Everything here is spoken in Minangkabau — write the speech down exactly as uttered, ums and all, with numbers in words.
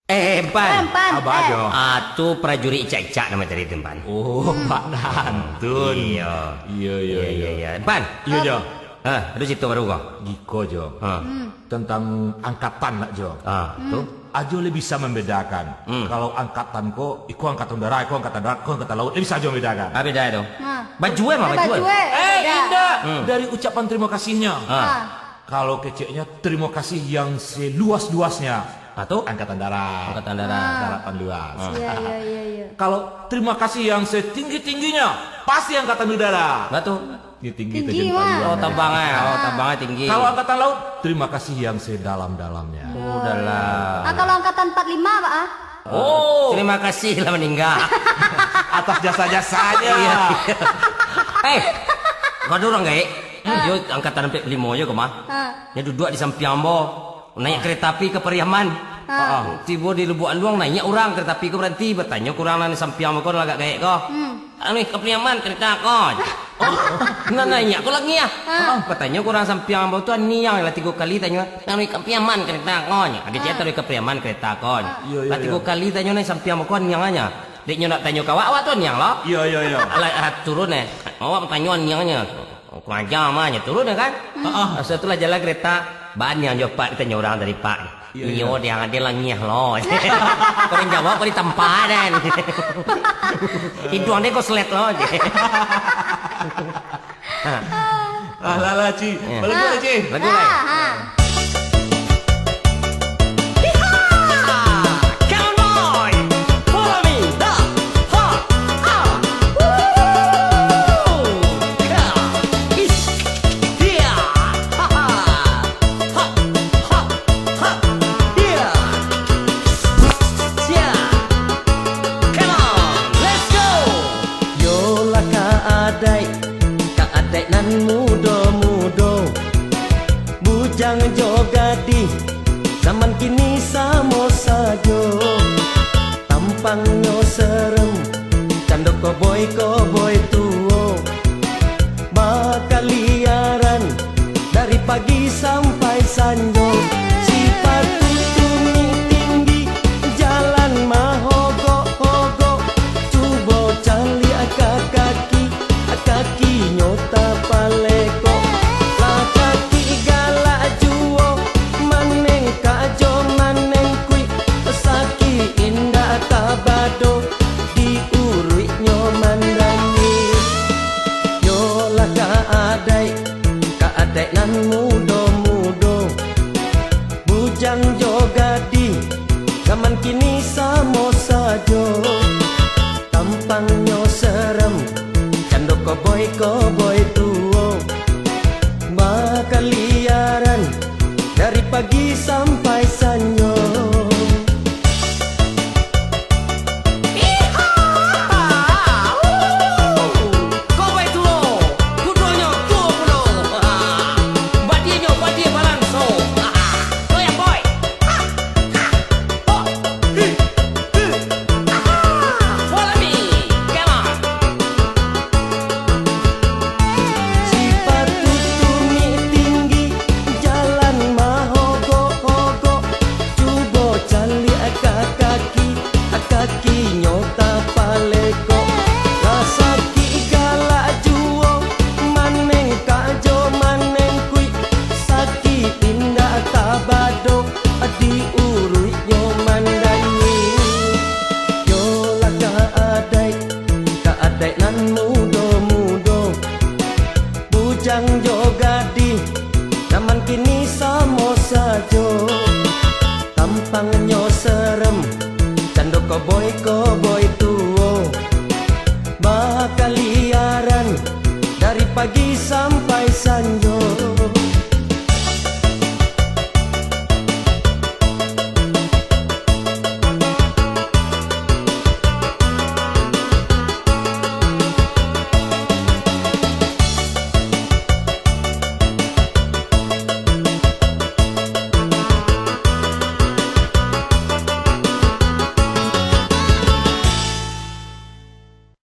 Eh, Empan. Eh, Empan. Apo, eh, Jo? Ah, tu prajurit icak-icak namo tadi tu, Empan. Oh, Pak Dantun. Iyo. Iyo, iyo, iyo, iyo. Empan. Iyo, Jo. Ah, ado carito baru ko? Giko, Jo. Ah. Hmm. Tentang angkatan nak, Jo. Ah, tu? Ajo lai bisa mambedakan. Hmm. Kalau angkatan ko, iko angkatan udara, iko angkatan darat, iko angkatan laut, lai bisa Ajo mambedakan. Ah, beda tu. Ah. Bajua mah, eh, bajua. Bajua, eh, beda. Indak. Hmm. Dari ucapan terima kasihnya. Ah. Ah. Kalau keceknya, terima kasih yang seluas-luasnya. Ah, tu? Angkatan darat. Angkatan darat. Ah. Daratan luas. Iya, iya, iya, iya. Kalau terima kasih yang setinggi-tingginya, pasti angkatan udara. Nah, tu. Ini tinggi, tinggi, tajam, mah. Tajam. Oh, tabang, eh. Oh, tabang, eh, tinggi. Kalau angkatan laut, terima kasih yang sedalam-dalamnya. Oh, dalam. Ah, kalau angkatan empat lima, Pak, ah? Oh. Terima kasih lah maningga. Atas jasa-jasanya. Iya, iya. Eh, kau ada urang gaek? Ah. Yo, angkatan empat lima yo, kemah. Ah. Nyo duduak di sampiang ambo. Naiak kereta api ka Pariaman. Ah. Ah, tibo di Lubuak Anduang, naiak urang, kereta api ko baranti, batanyo ka urang nan di sampiang ambo ko, nan agak gaek ko. Hmm. "Anu, ka Pariaman kereta ko?" Nan naiak ko lagi ah. Ah. Batanyo ka urang sampiang ambo tu, aniang lah tigo kali tanyo, "Anu, ka Pariaman kereta ko?" Nyo. Agak ciek taruih ka Pariaman kereta ko. Ah. Iyo, iyo, iyo. Lah tigo kali tanyo nan sampiang ambo ko, aniang anyo. Dek nyo nak tanyo ka awak, awak tu aniang lo. Iyo, iyo, iyo. Alah, ah, turun eh. Awak tanyo aniang anyo. Kurang aja mah, nyo turun kan. Heeh. Asa tu lah jalan kereta, baa niang jo Pak, ditanyo urang tadi, Pak. Iyo, iyo. Iyo, diang ado langiah lo. Kau jawab kau ditampa den. Hiduang den kau selet lo. Ha. Ah, lah, lah, Ci. Iyo. Balagu lah, Ci. Balagu lah. Ha, ha. Yeehaw! Cowboy, follow me. Da, ha, ha. Woo! Yeah. Ish. Yeah. Ha, ha. Ha, ha, ha. Yeah. Yeah. Come on, let's go. Yolah ka adaik, ka adaik nan mudo-mudo. Bujang jo gadih, zaman kini samo sajo. Tampangnyo serem, cando koboi-koboi tuo. Bakaliaran dari pagi sampai sanjo. Sipatu tumik tinggi, jalan mahogok-hogok. Cubo caliak ka kaki, kakinyo tapalekok. Lah caki galak juo, manengkak jo manengkuik, sakik indak tabado, diuruiknyo mandangin. Yolah ka adaik, ka adaik nan mudo-mudo. Bujang jo gadih, zaman kini samo sajo. Tampangnyo serem, cando koboi-koboi tuo. Bakaliaran dari pagi sampai sanjo. Iha! Koboi tuo, kudonyo tuo pulo. Badianyo badia balanso. Goyang, boy. Follow me, come on. Sipatu tumik tinggi, jalan mahogok-hogok. Cubo caliak ka kaki, kakinyo tapalekok. Lah sakik galak juo, manengkak jo manengkuik, sakik indak tabado, diuruiknyo mandangin. Yolah ka adaik, ka adaik nan mudo-mudo. Bujang jo gadih, zaman kini samo sajo. Tampangnyo serem, cando koboi-koboi